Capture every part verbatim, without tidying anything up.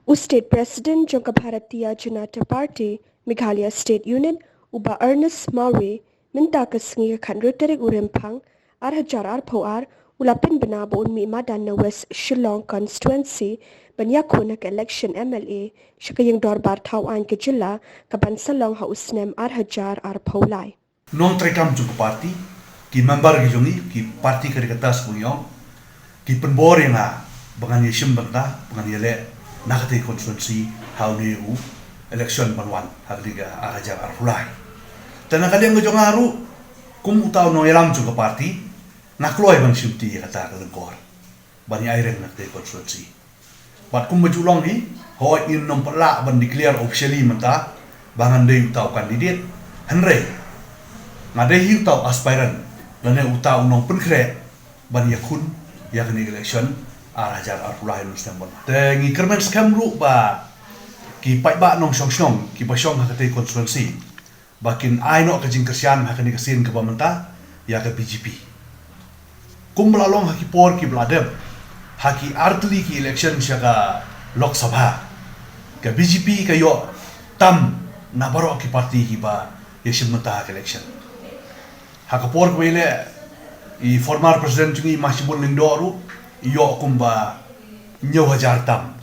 U State President jong ka Bharatiya Janata Party Meghalaya State Unit, u Bah Ernest Mawrie, mynta ka sngi ka khathynriew tarik u Rymphang, ar hajar arphew ar, u la pynbna ba un mih madan na West Shillong Constituency ban ïakhun ha ka election M L A sha ka ïing dorbar thaw aiñ ka jylla, kaban sa long ha u snem ar hajar arphew lai. Nongtrei kam jong ka party, ki member ki jong ngi, ki party ka ri ka tas bun ïong, ki pynbor ïa nga ba ngan ïashim bynta, ba ngan ïaleh na katei ka constituency ha une u election ban wan ha katei ka ar hajar arphew lai. Te na ka liang ka jong nga ruh, kum uta u nongïalam jong ka party, nga kloi ban shimti ïa kata ka lyngkor ban ïa aireng na katei ka constituency. Bad kumba ju long hi, hooid ngim nym pat lah ban declare officially mynta ba ngan dei uta u candidate. Hynrei nga dei hi uta u aspirant lane uta u nongpynkhreh ban ïakhun ïa kane ka election ar hajar arphew lai ha une u snem ban wan. Te ngi kyrmen skhem ruh ba ki paidbah nongshong shnong kiba shong ha katei ka constituency ba kin ai noh ka jingkyrshan ha kane ka sien kaba mynta ïa ka B J P. Kumba la long ha ki por kiba la dep, ha ki artylli ki election sha ka Lok Sabha, ka B J P ka ïoh tam na baroh ki party kiba ïashim bynta ha ka election. Ha ka por kaba ïaleh i former president jong ngi, i Ma Shibun Lyngdoh ruh, i ïoh kumba hynñiew hajar tam.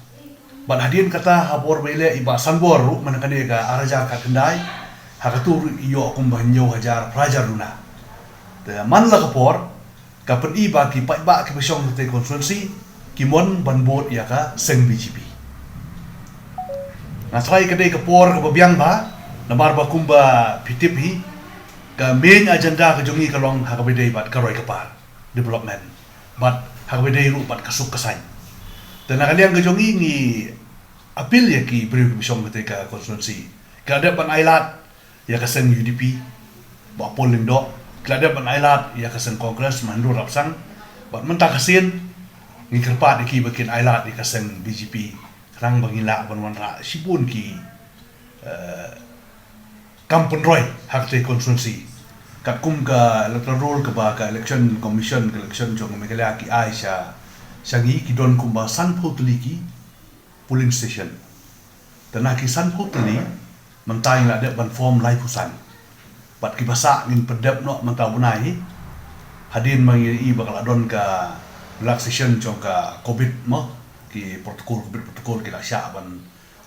Bad hadien kata, ha por ba ïaleh i Bah Sanbor ruh, man kane ka ar hajar khatkhyndai, ha katu ruh i ïoh kumba hynñiew hajar phra hajar duna. Te man la ka por, ka pyni ba ki paidbah kiba shong ha katei ka constituency ki mon ban bud ïa ka seng B J P. Nga tharai ka dei ka por kaba biang bha, namar ba kumba phi tip hi, ka main agenda ka jong ngi ka long ha kaba ïadei bad ka roi ka par, development, bad ha kaba ïadei ruh bad ka suk ka saiñ. Te na ka liang ka jong ngi, ngi appeal ïa ki briew kiba shong ha katei ka constituency, ki la dep ban ailad ïa ka seng U D P, Bah Paul Lyngdoh, ki la dep ban ailad ïa ka seng Congress, Mahendra Rabsang, bad mynta ka sien ngi kyrpad ïa ki ba kin ailad ïa ka seng B J P, khnang ba ngin lah ban wanrah shibun ki, eh, kam pynroi ha katei ka constituency. Katkum ka electoral roll kaba ka Election Commission, ka election jong ka Meghalaya ki ai sha, sha ngi, ki don kumba sanphew tylli ki polling station. Te na ki sanphew tylli, mynta ngi la dep ban form laiphew san. Bad kiba sah ngin pyndep noh mynta u bnai hi. Hadien ba ngi ïohi ba ka la don ka relaxation jong ka covid mo, ki protocol, covid protocol ki la shah ban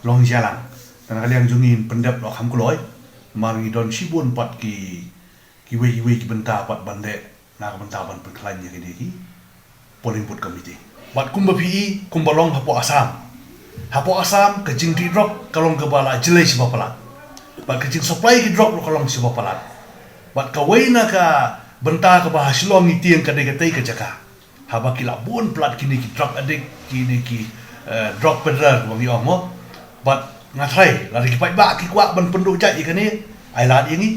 long jingïalang. Te na ka liang jong ngi ngin pyndep noh kham kloi, namar ngi don shibun pat ki, kiwei kiwei ki bynta pat ban leh na ka bynta ban pynkhlaiñ ïa kine ki polling booth committee. Bad kumba phi i, kumba long hapoh Assam. Hapoh Assam ka jingdih drok ka long kaba la jlei shibun palat. Bad ka jingsupply ki drok ruh ka long shibun palat. Bad kawei na ka bynta kaba ha Shillong ngi tieng ka dei katei ka jaka. Haba ki la bun palat kine ki drug addict, kine ki, eh, drug peddler ba ngi ong mo. Bad nga tharai lada ki paidbah ki kwah ban pynduh jait ïa kane, ailad ïa ngi.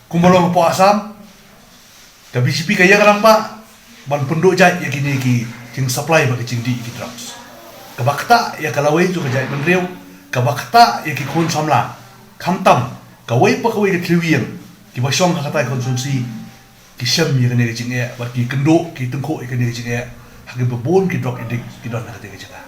Kumba long hapoh Assam, ka B J P ka ïeng rangbah ban pynduh jait ïa kine ki jingsupply bad ki jingdih ki drugs. Kaba ktah ïa ka lawei jong ka jaitbynriew, kaba ktah ïa ki khun samla. Khamtam kawei pa kawei ka thliew ïing kiba shong ha katei ka constituency ki shem ïa kane ka jingeh, bad ki kynduh, ki tyngkhuh ïa kane ka jingeh ha kiba bun ki drug addict ki don ha katei ka jaka.